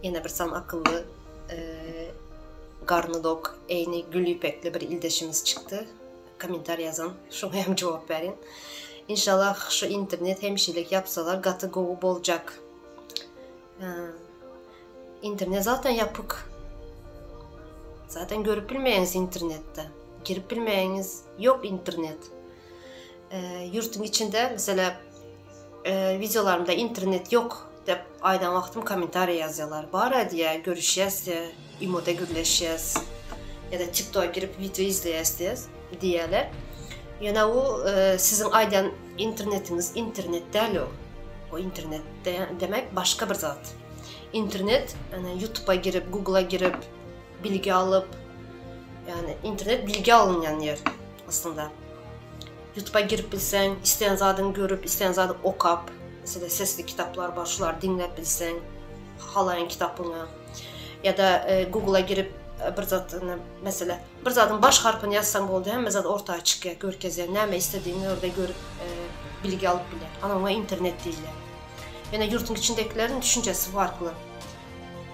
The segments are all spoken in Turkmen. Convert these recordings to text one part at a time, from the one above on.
Ýene bir san akylly garny dok eýni gül ýüpekli bir ildeşimiz çykdy. Kommentariý ýazan. Şoňa hem jogap berin. Inşallah şu internet hemişelik ýapsalar gaty gowy boljak. Internet zaten ýapyk. Zaten görüp bilmeýäňiz internetde. Girip bilmeýäňiz ýok internet. Ýurtuň içinde mesela wideolarymda internet ýok dep aýdan wagtym kommentariýa ýazýarlar. Bar-a diýýär, görüşýäs diýýär, imoda gürleşýäs ýa-da TikToka girip wideo izleýäs diýýäs diýýärler. Ýöne o siziň aýdan internetiňiz internet däl o. O internet demek başga bir zat. Internet, ýani YouTube'a girip, Google'a girip bilgi alyp, ýani internet bilgi alynýan ýer aslynda. Youtube'a girip bilseň, isleýän zadyňy görüp, isleýän zady okap, meselem sesli kitaplar bar, şulary diňläp bilseň, halaýan kitapyňy ýa-da Google'a girip bir zat, meselem, bir zadyň baş harpyny ýazsaň boldy, hemme zat orta çykýar, görkezýär, näme isledigiňi orada görüp, bilgi alyp bilýär. Ana oňa internet diýilýär. Ýöne ýurduň içindäkileriň düşünjesi farkly.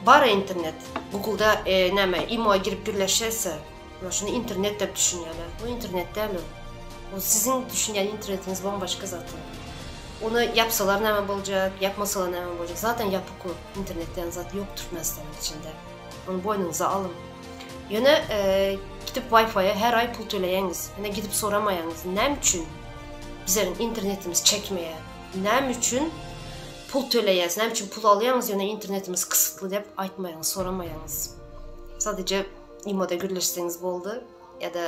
Bar internet, Google'da näme, imo-a girip gürleşýärse, Olar şuny internet dep düşünýärler. Bu internet däl ol. O siziň düşünýän internetiňiz bombaşga zat ol. Ony ýapsalar näme boljak, ýapmasalar näme boljak? Zaten ýapyk o internet diýen zat ýok Türkmenistanyň içinde. Ony boýnuňyza alyň. Ýöne gidip Wi-Fi-a her aý pul töleýäňiz. Ýöne gidip soramaýaňyz. Näme üçin bizeriň internetimiz çekmeýär? Näme üçin pul töleýäs? Näme üçin pul alýaňyz, ýöne internetimiz kysytly dep aýtmaýaňyz, soramaýaňyz. Sadece Imoda gürleşseňiz boldy ýa-da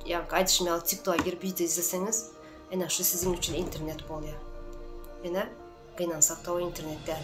ýaňky aýdyşym ýaly TikToka girip wideo izleseňiz, ene şu siziň üçin internet bolýar. Ene gynansakda o internet däl.